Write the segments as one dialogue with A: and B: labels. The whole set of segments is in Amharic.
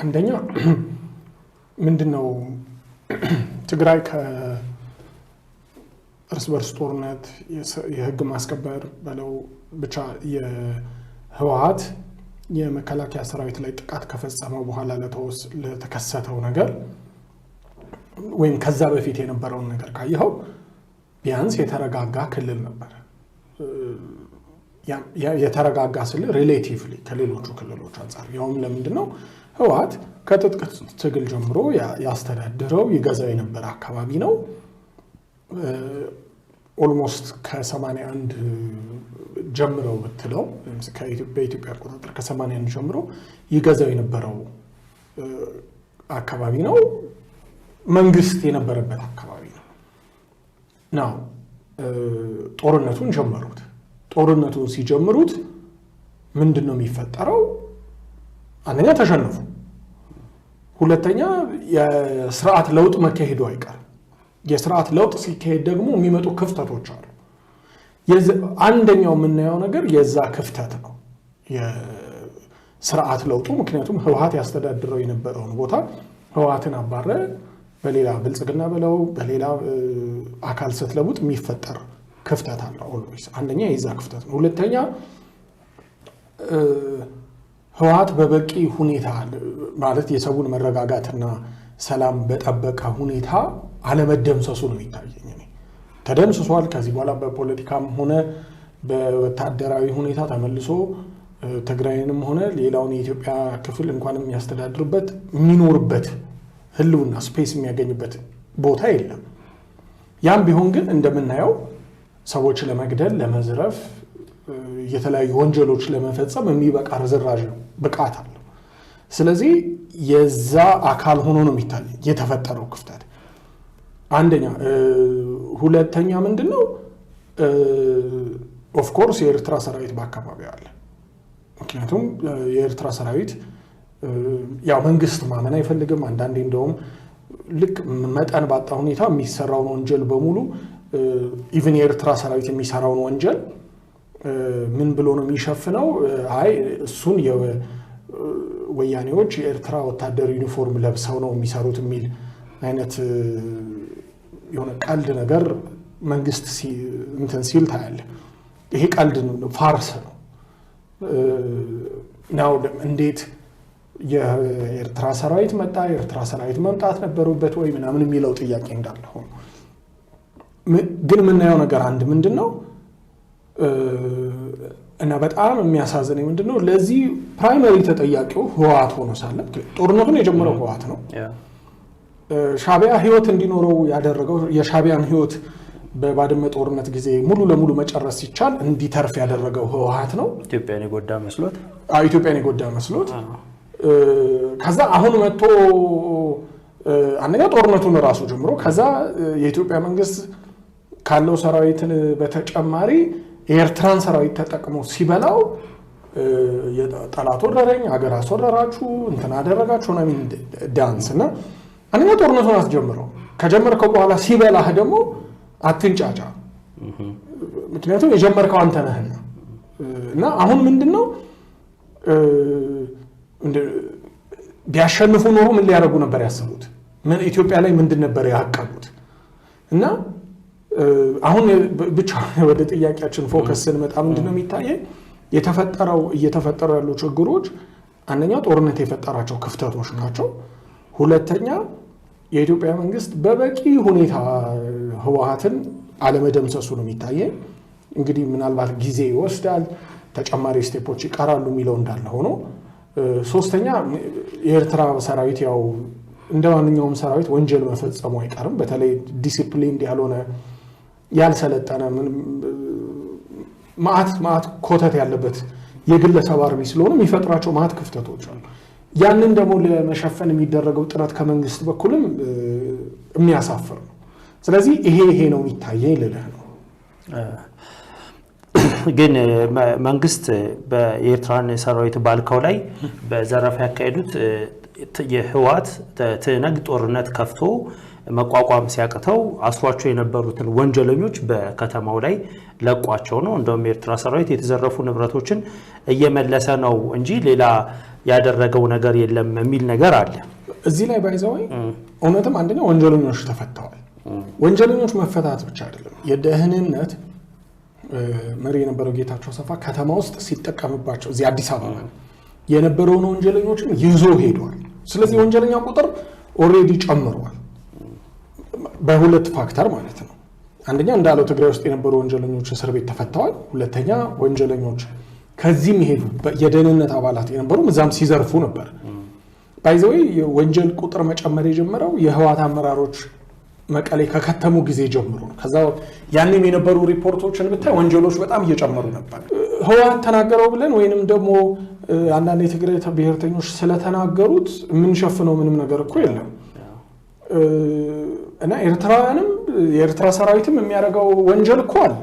A: አንደኛ ምንድን ነው፣ ትግራይ ከእርስ በርስ ጦርነት፣ የህግ ማስከበር በለው ብቻ የህወሀት የመከላከያ ሰራዊት ላይ ጥቃት ከፈጸመው በኋላ ለተከሰተው ነገር ወይም ከዛ በፊት የነበረውን ነገር ካየኸው ቢያንስ የተረጋጋ ክልል ነበር። የተረጋጋ ስል relatively ከሌሎቹ ክልሎች አንጻር፣ ያውም ለምንድን ነው፣ ህወሓት ከትጥቅ ትግል ጀምሮ ያስተዳድረው ይገዛው የነበረ አካባቢ ነው። Almost ከ81 ጀምረው ብትለው፣ በኢትዮጵያ አቆጣጠር ከ81 ጀምሮ ይገዛው የነበረው አካባቢ ነው። መንግስት የነበረበት አካባቢ ነው። Now ጦርነቱን ጀመሩት። ጦርነቱን ሲጀምሩት ምንድን ነው የሚፈጠረው? አንደኛ ተሸነፉ። ሁለተኛ የስርዓት ለውጥ መካሄዱ አይቀርም። የስርዓት ለውጥ ሲካሄድ ደግሞ የሚመጡ ክፍተቶች አሉ። አንደኛው የምናየው ነገር የዛ ክፍተት ነው፣ የስርዓት ለውጡ። ምክንያቱም ህወሓት ያስተዳድረው የነበረውን ቦታ ህወሓትን አባረ በሌላ ብልጽግና ብለው በሌላ አካል ስትለውጥ የሚፈጠር ክፍተት አለ። Always አንደኛ የዛ ክፍተት ነው። ሁለተኛ ህወሓት በበቂ ሁኔታ፣ ማለት የሰውን መረጋጋትና ሰላም በጠበቀ ሁኔታ አለመደምሰሱ ነው የሚታየኝ። እኔ ተደምስሷል። ከዚህ በኋላ በፖለቲካም ሆነ በወታደራዊ ሁኔታ ተመልሶ ትግራይንም ሆነ ሌላውን የኢትዮጵያ ክፍል እንኳን የሚያስተዳድርበት፣ የሚኖርበት ህልውና space የሚያገኝበት ቦታ የለም። ያም ቢሆን ግን እንደምናየው ሰዎች ለመግደል፣ ለመዝረፍ፣ የተለያዩ ወንጀሎች ለመፈጸም የሚበቃ ርዝራዥ ብቃት አለው። ስለዚህ የዛ አካል ሆኖ ነው የሚታየኝ የተፈጠረው ክፍተት አንደኛ። ሁለተኛ ምንድን ነው፣ of course የኤርትራ ሰራዊት በአካባቢው አለ። ምክንያቱም የኤርትራ ሰራዊት ያው መንግስት ማመን አይፈልግም። አንዳንዴ እንደውም ልክ መጠን ባጣ ሁኔታ የሚሰራውን ወንጀል በሙሉ፣ even የኤርትራ ሰራዊት የሚሰራውን ወንጀል ምን ብሎ ነው የሚሸፍነው? አይ እሱን ወያኔዎች የኤርትራ ወታደር ዩኒፎርም ለብሰው ነው የሚሰሩት የሚል አይነት የሆነ ቀልድ ነገር መንግስት እንትን ሲል ታያለህ። ይሄ ቀልድ ነው፣ farce ነው። Now እንዴት የኤርትራ ሰራዊት መጣ? የኤርትራ ሰራዊት መምጣት ነበሩበት ወይ ምናምን የሚለው ጥያቄ እንዳለ ሆኖ ግን የምናየው ነገር አንድ ምንድን ነው እና በጣም የሚያሳዝነኝ ምንድን ነው፣ ለዚህ primary ተጠያቂው ህወሓት ሆኖ ሳለ፣ ጦርነቱን የጀመረው ህወሓት ነው። ሻቢያ ህይወት እንዲኖረው ያደረገው፣ የሻቢያን ህይወት በባድመ ጦርነት ጊዜ ሙሉ ለሙሉ መጨረስ ሲቻል እንዲተርፍ ያደረገው ህወሓት ነው።
B: ኢትዮጵያን የጎዳ መስሎት።
A: ኢትዮጵያን የጎዳ መስሎት ከዛ አሁን መጥቶ አንደኛ ጦርነቱን ራሱ ጀምሮ ከዛ የኢትዮጵያ መንግስት ካለው ሰራዊትን በተጨማሪ የኤርትራን ሰራዊት ተጠቅሞ ሲበላው ጠላት ወረረኝ፣ ሀገር አስወረራችሁ፣ እንትን አደረጋችሁ ምናምን ዳንስ። እና አንደኛ ጦርነቱን አስጀምረው ከጀመርከው በኋላ ሲበላህ ደግሞ አትንጫጫ። ምክንያቱም የጀመርከው አንተ ነህና። እና አሁን ምንድን ነው፣ ቢያሸንፉ ኖሮ ምን ሊያደርጉ ነበር ያሰቡት? ኢትዮጵያ ላይ ምንድን ነበር ያቀዱት? እና አሁን ብቻ ወደ ጥያቄያችን focus ስንመጣ ምንድን ነው የሚታየኝ፣ የተፈጠረው እየተፈጠሩ ያሉ ችግሮች አንደኛ ጦርነት የፈጠራቸው ክፍተቶች ናቸው። ሁለተኛ የኢትዮጵያ መንግስት በበቂ ሁኔታ ህወሓትን አለመደምሰሱ ነው የሚታየኝ። እንግዲህ ምናልባት ጊዜ ይወስዳል፣ ተጨማሪ step ኦች ይቀራሉ የሚለው እንዳለ ሆኖ፣ ሶስተኛ የኤርትራ ሰራዊት ያው እንደ ማንኛውም ሰራዊት ወንጀል መፈጸሙ አይቀርም። በተለይ ዲሲፕሊን ያልሆነ፣ ያልሰለጠነ፣ ማአት ማአት ኮተት ያለበት የግለሰብ army ስለሆነ የሚፈጥራቸው ማአት ክፍተቶች አሉ። ያንን ደግሞ ለመሸፈን የሚደረገው ጥረት ከመንግስት በኩልም የሚያሳፍር ነው። ስለዚህ ይሄ ይሄ ነው የሚታየኝ ልልህ ነው።
B: ግን መንግስት የኤርትራን ሰራዊት ባልከው ላይ በዘረፋ ያካሄዱት የህወሓት ትህነግ ጦርነት ከፍቶ መቋቋም ሲያቅተው አስሯቸው የነበሩትን ወንጀለኞች በከተማው ላይ ለቋቸው ነው። እንደውም የኤርትራ ሰራዊት የተዘረፉ ንብረቶችን እየመለሰ ነው እንጂ ሌላ ያደረገው ነገር የለም የሚል ነገር አለ።
A: እዚህ ላይ by the way እውነትም አንደኛ ወንጀለኞች ተፈተዋል። ወንጀለኞች መፈታት ብቻ አይደለም፣ የደህንነት መሪ የነበረው ጌታቸው አሰፋ ከተማ ውስጥ ሲጠቀምባቸው እዚህ አዲስ አበባ የነበረውን ወንጀለኞችን ይዞ ሄዷል። ስለዚህ የወንጀለኛ ቁጥር already ጨምሯል፣ በሁለት factor ማለት ነው። አንደኛ እንዳለው ትግራይ ውስጥ የነበሩ ወንጀለኞች እስር ቤት ተፈተዋል። ሁለተኛ ወንጀለኞች ከዚህም የሄዱ የደህንነት አባላት የነበሩ እዛም ሲዘርፉ ነበር። By the way የወንጀል ቁጥር መጨመር የጀመረው የህወሓት አመራሮች መቀሌ ከከተሙ ጊዜ ጀምሮ ነው። ከዛ ያኔም የነበሩ ሪፖርቶችን ብታይ ወንጀሎች በጣም እየጨመሩ ነበር። ህወሓት ተናገረው ብለን ወይንም ደግሞ አንዳንድ የትግራይ ብሔርተኞች ስለተናገሩት የምንሸፍነው ምንም ነገር እኮ የለም። እና ኤርትራውያንም የኤርትራ ሰራዊትም የሚያደርገው ወንጀል እኮ አለ።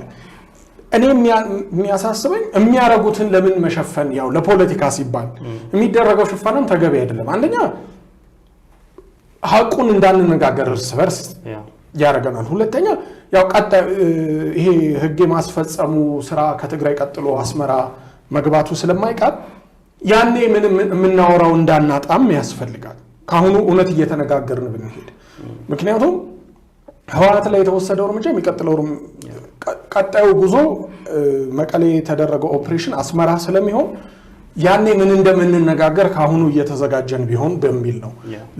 A: እኔ የሚያሳስበኝ የሚያደርጉትን ለምን መሸፈን፣ ያው ለፖለቲካ ሲባል የሚደረገው ሽፋንም ተገቢ አይደለም። አንደኛ ሀቁን እንዳንነጋገር እርስ በርስ ያደርገናል። ሁለተኛ ያው ቀጣይ ይሄ ህግ የማስፈጸሙ ስራ ከትግራይ ቀጥሎ አስመራ መግባቱ ስለማይቀር ያኔ ምንም የምናወራው እንዳናጣም ያስፈልጋል። ከአሁኑ እውነት እየተነጋገርን ብንሄድ፣ ምክንያቱም ህወሓት ላይ የተወሰደው እርምጃ የሚቀጥለው ቀጣዩ ጉዞ መቀሌ የተደረገው ኦፕሬሽን አስመራ ስለሚሆን ያኔ ምን እንደምንነጋገር ከአሁኑ እየተዘጋጀን ቢሆን በሚል ነው።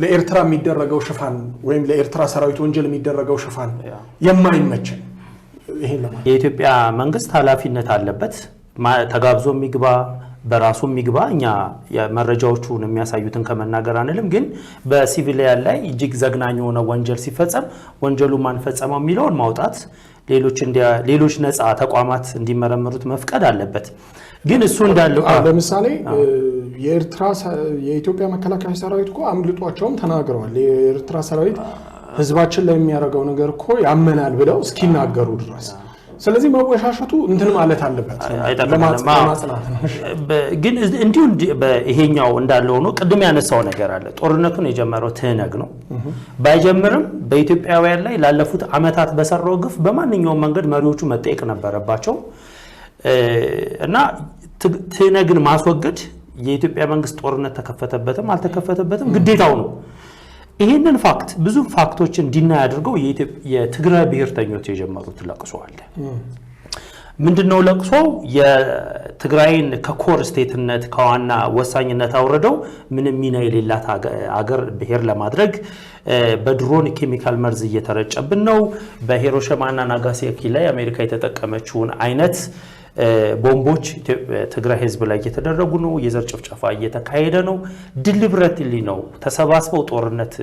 A: ለኤርትራ የሚደረገው ሽፋን ወይም ለኤርትራ ሰራዊት ወንጀል የሚደረገው ሽፋን የማይመችን ይሄን ለማለት።
B: የኢትዮጵያ መንግስት ኃላፊነት አለበት። ተጋብዞ የሚግባ በራሱ የሚግባ እኛ መረጃዎቹን የሚያሳዩትን ከመናገር አንልም። ግን በ civilian ላይ እጅግ ዘግናኝ የሆነ ወንጀል ሲፈጸም ወንጀሉ ማን ፈጸመው የሚለውን ማውጣት፣ ሌሎች ነፃ ተቋማት እንዲመረምሩት መፍቀድ አለበት። ግን እሱ እንዳለው
A: ለምሳሌ የኤርትራ የኢትዮጵያ መከላከያ ሰራዊት እኮ አምልጧቸውም ተናግረዋል። የኤርትራ ሰራዊት ህዝባችን ላይ የሚያደርገው ነገር እኮ ያመናል ብለው እስኪናገሩ ድረስ። ስለዚህ መወሻሸቱ እንትን ማለት አለበት፣ ለማጽናት ነው።
B: ግን እንዲሁ ይሄኛው እንዳለ ሆኖ ቅድም ያነሳው ነገር አለ። ጦርነቱን የጀመረው ትህነግ ነው። ባይጀምርም በኢትዮጵያውያን ላይ ላለፉት ዓመታት በሰራው ግፍ በማንኛውም መንገድ መሪዎቹ መጠየቅ ነበረባቸው እና ትህነግን ማስወገድ የኢትዮጵያ መንግስት ጦርነት ተከፈተበትም አልተከፈተበትም ግዴታው ነው። ይህንን fact ብዙ fact ኦችን deny አድርገው የትግራይ ብሔርተኞች የጀመሩት ለቅሶ አለ። ምንድነው ለቅሶ? የትግራይን ከ core state ነት ከዋና ወሳኝነት አውርደው ምንም ሚና የሌላት አገር ብሔር ለማድረግ በድሮን ኬሚካል መርዝ እየተረጨብን ነው። በሂሮሺማና ናጋሳኪ ላይ አሜሪካ የተጠቀመችውን አይነት ቦምቦች ትግራይ ህዝብ ላይ እየተደረጉ ነው። የዘር ጭፍጨፋ እየተካሄደ ነው። Deliberately ነው ተሰባስበው ጦርነት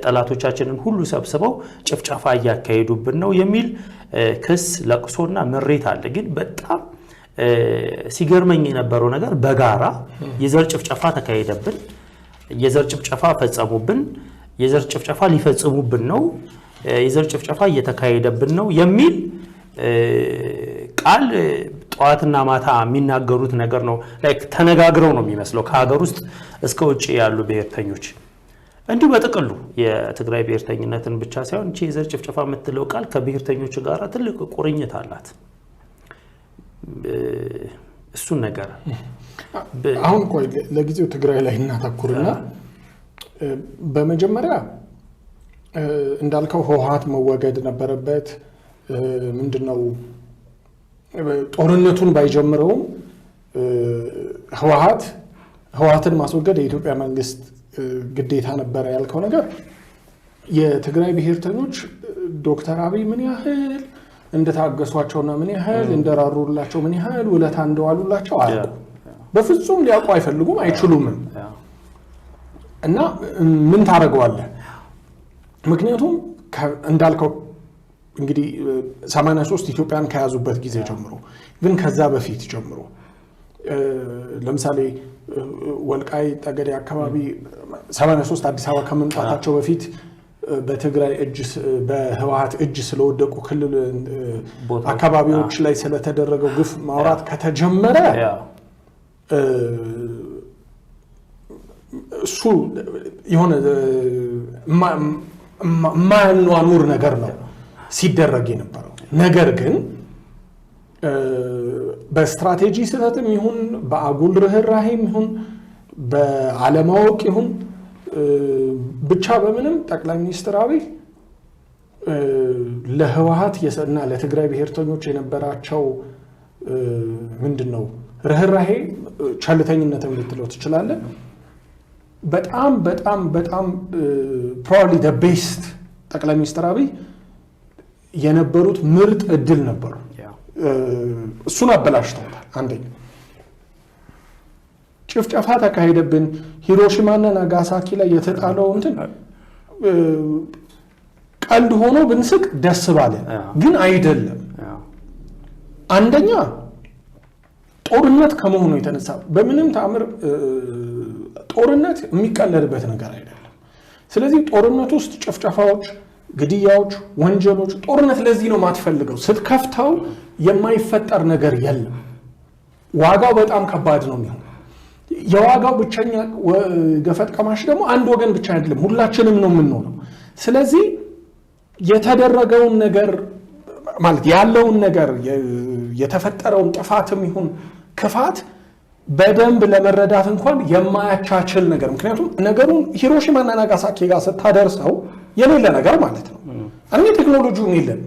B: ጠላቶቻችንን ሁሉ ሰብስበው ጭፍጨፋ እያካሄዱብን ነው የሚል ክስ፣ ለቅሶና ምሬት አለ። ግን በጣም ሲገርመኝ የነበረው ነገር በጋራ የዘር ጭፍጨፋ ተካሄደብን፣ የዘር ጭፍጨፋ ፈጸሙብን፣ የዘር ጭፍጨፋ ሊፈጽሙብን ነው፣ የዘር ጭፍጨፋ እየተካሄደብን ነው የሚል ቃል ጠዋትና ማታ የሚናገሩት ነገር ነው። Like ተነጋግረው ነው የሚመስለው ከሀገር ውስጥ እስከ ውጭ ያሉ ብሔርተኞች። እንዲሁ በጥቅሉ የትግራይ ብሔርተኝነትን ብቻ ሳይሆን እቺ የዘር ጭፍጨፋ የምትለው ቃል ከብሔርተኞች ጋር ትልቅ ቁርኝት አላት። እሱን ነገር
A: አሁን ቆይ ለጊዜው ትግራይ ላይ እናተኩርና በመጀመሪያ እንዳልከው ህወሓት መወገድ ነበረበት። ምንድነው ጦርነቱን ባይጀምረውም ህወሓትን ማስወገድ የኢትዮጵያ መንግስት ግዴታ ነበረ ያልከው ነገር የትግራይ ብሔርተኞች ዶክተር አብይ ምን ያህል እንደታገሷቸውና ምን ያህል እንደራሩላቸው ምን ያህል ውለታ እንደዋሉላቸው አያውቁም። በፍጹም ሊያውቁ አይፈልጉም፣ አይችሉምም። እና ምን ታደርገዋለህ? ምክንያቱም እንዳልከው እንግዲህ 83 ኢትዮጵያን ከያዙበት ጊዜ ጀምሮ ግን ከዛ በፊት ጀምሮ ለምሳሌ ወልቃይት ጠገዴ አካባቢ 83 አዲስ አበባ ከመምጣታቸው በፊት በትግራይ እጅ በህወሓት እጅ ስለወደቁ ክልል አካባቢዎች ላይ ስለተደረገው ግፍ ማውራት ከተጀመረ እሱ የሆነ የማያኗኑር ነገር ነው ሲደረግ የነበረው። ነገር ግን በስትራቴጂ ስህተትም ይሁን በአጉል ርህራሄም ይሁን በአለማወቅ ይሁን ብቻ በምንም ጠቅላይ ሚኒስትር አብይ ለህወሀት እና ለትግራይ ብሔርተኞች የነበራቸው ምንድን ነው ርህራሄ፣ ቸልተኝነትም ልትለው ትችላለህ። በጣም በጣም በጣም probably the best ጠቅላይ ሚኒስትር አብይ የነበሩት ምርጥ እድል ነበሩ። እሱን አበላሽተውታል። አንደኛ ጭፍጨፋ ተካሄደብን። ሂሮሺማና ናጋሳኪ ላይ የተጣለው እንትን ቀልድ ሆኖ ብንስቅ ደስ ባለ፣ ግን አይደለም። አንደኛ ጦርነት ከመሆኑ የተነሳ በምንም ተአምር ጦርነት የሚቀለድበት ነገር አይደለም። ስለዚህ ጦርነት ውስጥ ጭፍጨፋዎች፣ ግድያዎች፣ ወንጀሎች፣ ጦርነት ለዚህ ነው የማትፈልገው። ስትከፍተው የማይፈጠር ነገር የለም። ዋጋው በጣም ከባድ ነው የሚሆነው። የዋጋው ብቸኛ ገፈት ቀማሽ ደግሞ አንድ ወገን ብቻ አይደለም፣ ሁላችንም ነው የምንሆነው። ስለዚህ የተደረገውን ነገር ማለት ያለውን ነገር የተፈጠረውን ጥፋትም ይሁን ክፋት በደንብ ለመረዳት እንኳን የማያቻችል ነገር፣ ምክንያቱም ነገሩን ሂሮሺማና ናጋሳኪ ጋር ስታደርሰው የሌለ ነገር ማለት ነው። አንደኛ ቴክኖሎጂውም የለም።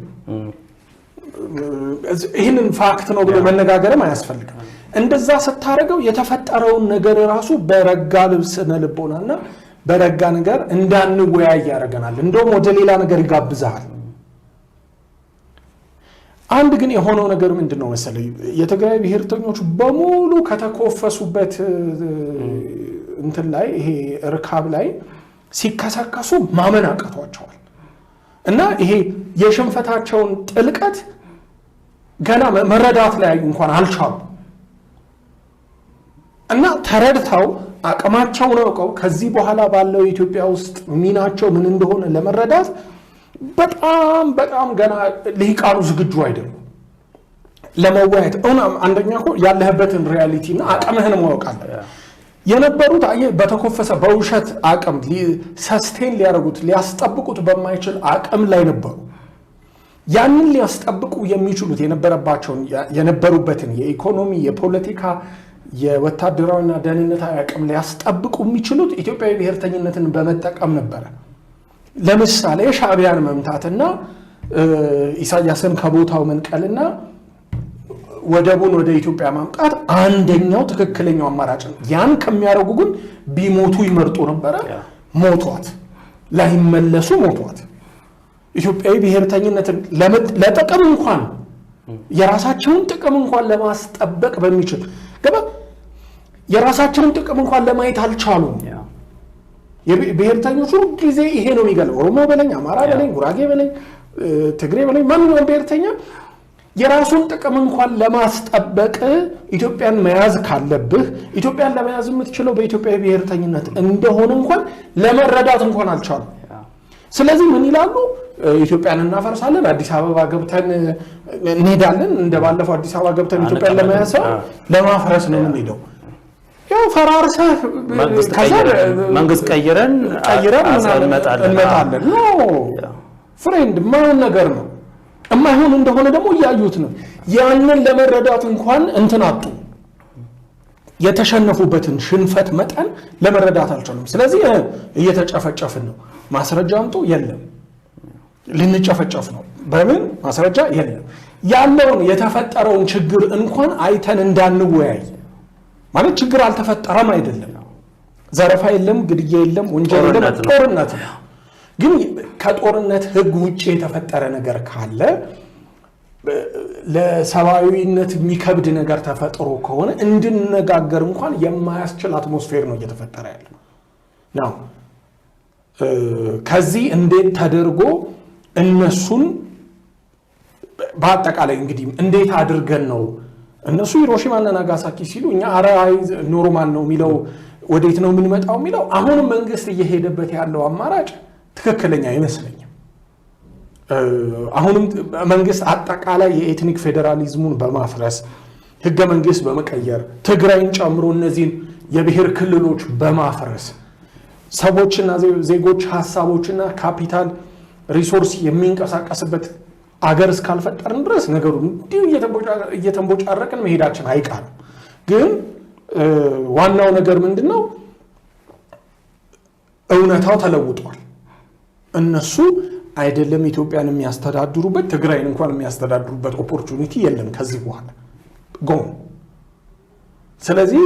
A: ይህንን fact ነው ብሎ መነጋገርም አያስፈልግም። እንደዛ ስታደርገው የተፈጠረውን ነገር ራሱ በረጋ ልብስነ ልቦናና በረጋ ነገር እንዳንወያይ ያደርገናል። እንደውም ወደ ሌላ ነገር ይጋብዝሃል። አንድ ግን የሆነው ነገር ምንድን ነው መሰለኝ፣ የትግራይ ብሔርተኞች በሙሉ ከተኮፈሱበት እንትን ላይ ይሄ ርካብ ላይ ሲከሰከሱ ማመን አቅቷቸዋል። እና ይሄ የሽንፈታቸውን ጥልቀት ገና መረዳት ላይ እንኳን አልቻሉ። እና ተረድተው አቅማቸውን አውቀው ከዚህ በኋላ ባለው ኢትዮጵያ ውስጥ ሚናቸው ምን እንደሆነ ለመረዳት በጣም በጣም ገና ልሂቃኑ ዝግጁ አይደሉም ለመወያየት። አንደኛ እኮ ያለህበትን reality እና አቅምህን ማወቅ አለ። የነበሩት አየህ በተኮፈሰ በውሸት አቅም sustain ሊያደርጉት ሊያስጠብቁት በማይችል አቅም ላይ ነበሩ። ያንን ሊያስጠብቁ የሚችሉት የነበረባቸውን የነበሩበትን የኢኮኖሚ፣ የፖለቲካ፣ የወታደራዊና ደህንነታዊ አቅም ሊያስጠብቁ የሚችሉት ኢትዮጵያዊ ብሔርተኝነትን በመጠቀም ነበረ። ለምሳሌ ሻዕቢያን መምታትና ኢሳያስን ከቦታው መንቀልና ወደቡን ወደ ኢትዮጵያ ማምጣት አንደኛው ትክክለኛው አማራጭ ነው። ያን ከሚያደርጉ ግን ቢሞቱ ይመርጡ ነበረ። ሞቷት ላይመለሱ ሞቷት። ኢትዮጵያዊ ብሔርተኝነትን ለጥቅም እንኳን የራሳቸውን ጥቅም እንኳን ለማስጠበቅ በሚችል ገባ የራሳቸውን ጥቅም እንኳን ለማየት አልቻሉም። ብሔርተኞች ሁል ጊዜ ይሄ ነው የሚገለው። ኦሮሞ በለኝ፣ አማራ በለኝ፣ ጉራጌ በለኝ፣ ትግሬ በለኝ፣ ማንኛውም ብሔርተኛ የራሱን ጥቅም እንኳን ለማስጠበቅ ኢትዮጵያን መያዝ ካለብህ ኢትዮጵያን ለመያዝ የምትችለው በኢትዮጵያዊ ብሔርተኝነት እንደሆነ እንኳን ለመረዳት እንኳን አልቻሉም። ስለዚህ ምን ይላሉ? ኢትዮጵያን እናፈርሳለን፣ አዲስ አበባ ገብተን እንሄዳለን። እንደ ባለፈው አዲስ አበባ ገብተን ኢትዮጵያን ለመያዝ ለማፍረስ ነው የምንሄደው። ያው ፈራርሰህ
B: መንግስት ቀይረን
A: ቀይረን እንመጣለን። No friend፣ የማይሆን ነገር ነው። የማይሆን እንደሆነ ደግሞ እያዩት ነው። ያንን ለመረዳት እንኳን እንትን አጡ። የተሸነፉበትን ሽንፈት መጠን ለመረዳት አልቻሉም። ስለዚህ እየተጨፈጨፍን ነው። ማስረጃ አምጡ፣ የለም። ልንጨፈጨፍ ነው። በምን ማስረጃ የለም። ያለውን የተፈጠረውን ችግር እንኳን አይተን እንዳንወያይ ማለት ችግር አልተፈጠረም አይደለም። ዘረፋ የለም፣ ግድያ የለም፣ ወንጀል የለም፣ ጦርነት ነው። ግን ከጦርነት ሕግ ውጭ የተፈጠረ ነገር ካለ ለሰብአዊነት የሚከብድ ነገር ተፈጥሮ ከሆነ እንድንነጋገር እንኳን የማያስችል atmosphere ነው እየተፈጠረ ያለው ነው። ከዚህ እንዴት ተደርጎ እነሱን በአጠቃላይ እንግዲህ እንዴት አድርገን ነው እነሱ ሂሮሺማና ናጋሳኪ ሲሉ እኛ ኧረ አይ normal ነው የሚለው ወዴት ነው የምንመጣው የሚለው አሁንም መንግስት እየሄደበት ያለው አማራጭ ትክክለኛ አይመስለኝም። አሁንም መንግስት አጠቃላይ የ ethnic ፌዴራሊዝሙን በማፍረስ ህገ መንግስት በመቀየር ትግራይን ጨምሮ እነዚህን የብሔር ክልሎች በማፍረስ ሰዎችና ዜጎች ሀሳቦችና ካፒታል resource የሚንቀሳቀስበት አገር እስካልፈጠርን ድረስ ነገሩ እንዲሁ እየተንቦጫረቅን መሄዳችን አይቀርም። ግን ዋናው ነገር ምንድን ነው? እውነታው ተለውጧል። እነሱ አይደለም ኢትዮጵያን የሚያስተዳድሩበት፣ ትግራይን እንኳን የሚያስተዳድሩበት opportunity የለም ከዚህ በኋላ፣ gone። ስለዚህ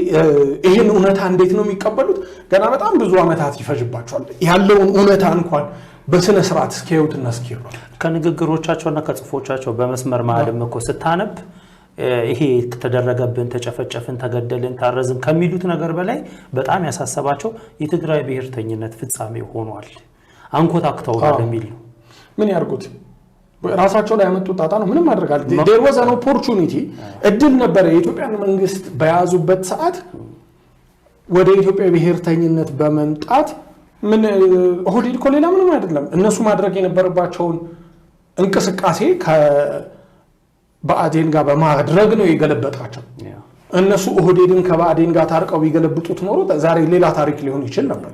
A: ይህን እውነታ እንዴት ነው የሚቀበሉት? ገና በጣም ብዙ ዓመታት ይፈጅባቸዋል። ያለውን እውነታ እንኳን በስነ ስርዓት እስኪያዩትና እስኪረዱ።
B: ከንግግሮቻቸውና ከጽሁፎቻቸው በመስመር መሀልም እኮ ስታነብ ይሄ ተደረገብን፣ ተጨፈጨፍን፣ ተገደልን፣ ታረዝን ከሚሉት ነገር በላይ በጣም ያሳሰባቸው የትግራይ ብሔርተኝነት ፍጻሜ ሆኗል፣ አንኮታክተውናል የሚል ነው።
A: ምን ያርጉት? ራሳቸው ላይ ያመጡት ጣጣ ነው። ምንም ማድረግ አለ። There was an opportunity፣ እድል ነበረ። የኢትዮጵያን መንግስት በያዙበት ሰዓት ወደ ኢትዮጵያ ብሔርተኝነት በመምጣት፣ ምን ኦህዴድ እኮ ሌላ ምንም አይደለም። እነሱ ማድረግ የነበረባቸውን እንቅስቃሴ ከባዕዴን ጋር በማድረግ ነው የገለበጣቸው። እነሱ ኦህዴድን ከባዕዴን ጋር ታርቀው ቢገለብጡት ኖሮ ዛሬ ሌላ ታሪክ ሊሆን ይችል ነበር።